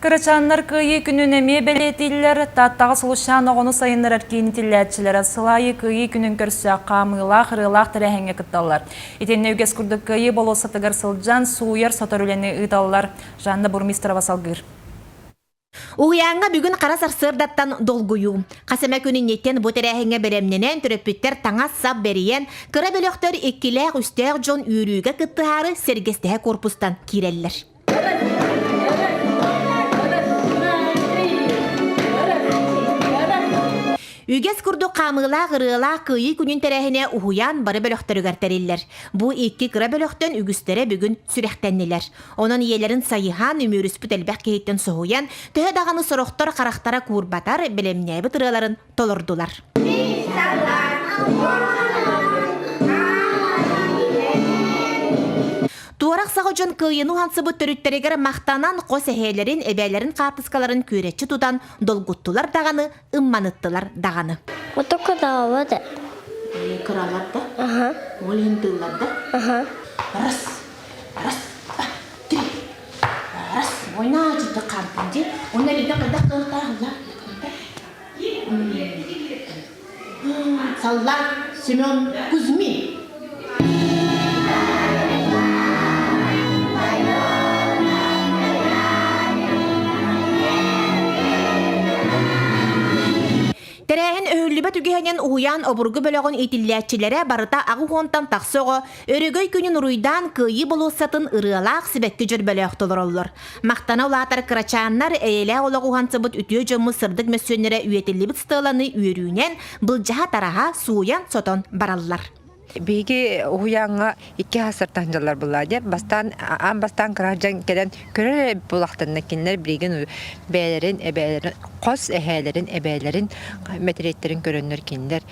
Кырачааннар Кыайыы күнүн эмиэ бэлиэтииллэр. Тааттаҕа Сулусчаан оҕону сайыннарар киин итиллээччилэрэ сыл аайы Кыайыы күнүн көрсө хаамыылаах, ырыалаах тэрээһиҥҥэ кытталлар. Итиннэ үгэс курдук Кыайыы болуоссатыгар сылдьан, сууйар-сотор үлэни ыыталлар. Жанна Бурмистрова салгыыр. Уһуйааҥҥа бүгүн хара сарсыардаттан долгуйуу. Хас эмэ күн инниттэн бу тэрээһиҥҥэ бэлэмнэнэн, төрөппүттэр таҥас-сап бэрийэн, кыра бөлөхтөр иккилээх-үстээх дьон үөрүүгэ кыттыһаары сэргэстэһэ корпустан киирэллэр. Үгэс курдук хаамыылаах ырыалаах Кыайыы күнүн тэрээһинэ уһуйаан бары бөлөхтөрүгэр тэриллэр. Бу икки кыра бөлөхтөн үгүстэрэ бүгүн сүрэхтэннилэр. Онон ийэлэрин сайыһан, үмүөрүспүт элбэх киһиттэн соһуйан, төһө даҕаны сорохтор харахтара куурбатар, бэлэмнээбит ырыаларын толордулар. Туорах саҕа дьон кыайыыны уһансыбыт төрүттэригэр махтанан хос эһээлэрин, эбээлэрин хаартыскаларын күөрэччи тутан долгуттулар даҕаны, ымманыттылар даҕаны. Ото кыдаабат. Кыралар да? Аха. Ол иһин тыыллар да? Аха. Раз, раз, два, три. Раз. Ойнаа чыты хаамтын дии. Онно элбэх элбэх кыахтаах Саллаат Семен Кузьмин. Тэрээһин өһүллүбэт үгэһинэн уһуйаан обургу бөлөҕүн иитиллээччилэрэ барыта аҕыс уонтан тахса оҕо Өрөгөй күнүн уруйдаан Кыайыы болуоссатын ырыалаах сибэкки дьөрбөлөөх толороллор. Махтана улаатар кырачааннар эйэлээх олоҕу уһансыбыт үтүө дьоммут сырдык мөссүөннэрэ үйэтиллибит стеланы үөрүүнэн былдьаһа-тараһа сууйан-сотон бараллар. Биһиги уһуйааҥҥа икки саастартан дьаллар буллаа диэн бастаан аан бастаан кыра дьон кэлэн көрөр эбит буолахтарына кинилэр билигин бэйэлэрин эбээлэрин хос эһээлэрин эбээлэрин мэтириэттэрин көрөннөр кинилэр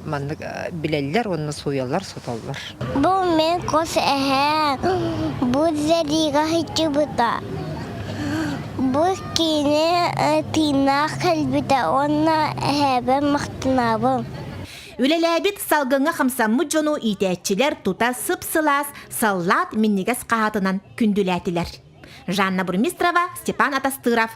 маннык билэллэр уонна сууйаллар сотоллор. Бу мин хос эһээм бу сэриигэ сылдьыбыта. Бу кини тыыннаах кэлбитэ уонна эһээбэр махтанабын. Үлэлээбит салгыҥҥа хамсаммыт дьону иитээччилэр тута сып-сылаас саллаат минньигэс хаһаатынан күндүлээтилэр. Жанна Бурмистрова, Степан Атастыров,